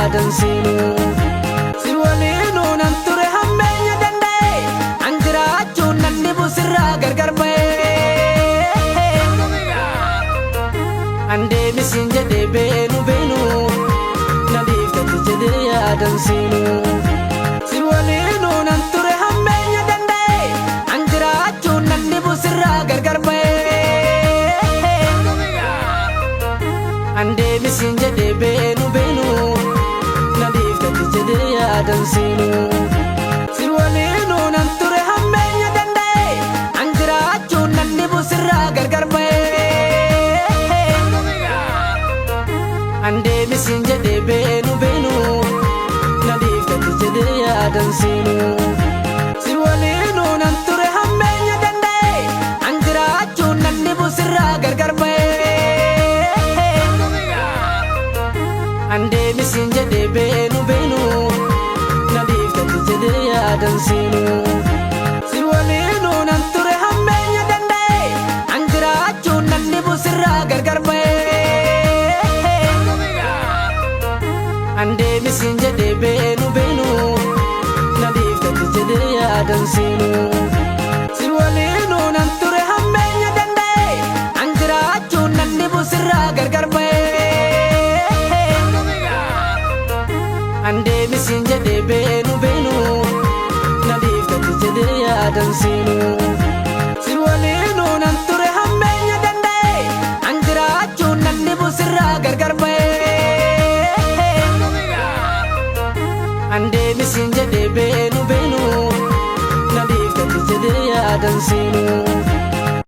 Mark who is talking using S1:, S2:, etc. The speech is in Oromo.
S1: yaadan seenu. Si waliinuu nan ture hammeenya danda'e, an jiraachuun nan dhibu sirraa gargar ba'e. An deebisiin jedhee beenu beenu, na dhiiftatti jedhee yaadan seenu. Si waliinuu nan ture hammeenya danda'e, an jiraachuun nan dhibu sirraa gargar ba'e. An deebisiin jedhee beenu beenu, na dhiiftatti jedhee yaadan seenu. Si waliinuu nan ture hammeenya danda'e, an jiraachuun nan dhibu sirraa gargar ba'e. An deebisiin jedhee beenu beenu, na dhiiftatti jedhee yaadan seenu. Si waliinuu nan ture hammeenya danda'e, an jiraachuun nan dhibu sirraa gargar ba'e. An deebisiin jedhee beenu beenu, na dhiiftatti jedhee yaadan seenu. Si waliinuu nan ture hammeenya danda'e, an jiraachuun nan dhibu sirraa gargar ba'e. An deebisiin jedhee beenu beenu, na dhiiftatti jedhee yaadan seenu. Si waliinuu nan ture hammeenya danda'e, an jiraachuun nan dhibu sirraa gargar ba'e. An deebisiin jedhee beenu beenu, na dhiiftatti jedhee yaadan seenu. Si waliinuu nan ture hammeenya danda'e, an jiraachuun nan dhibu sirraa gargar ba'e. An deebisiin jedhee beenu beenu, na dhiiftatti jedhee yaadan seenu.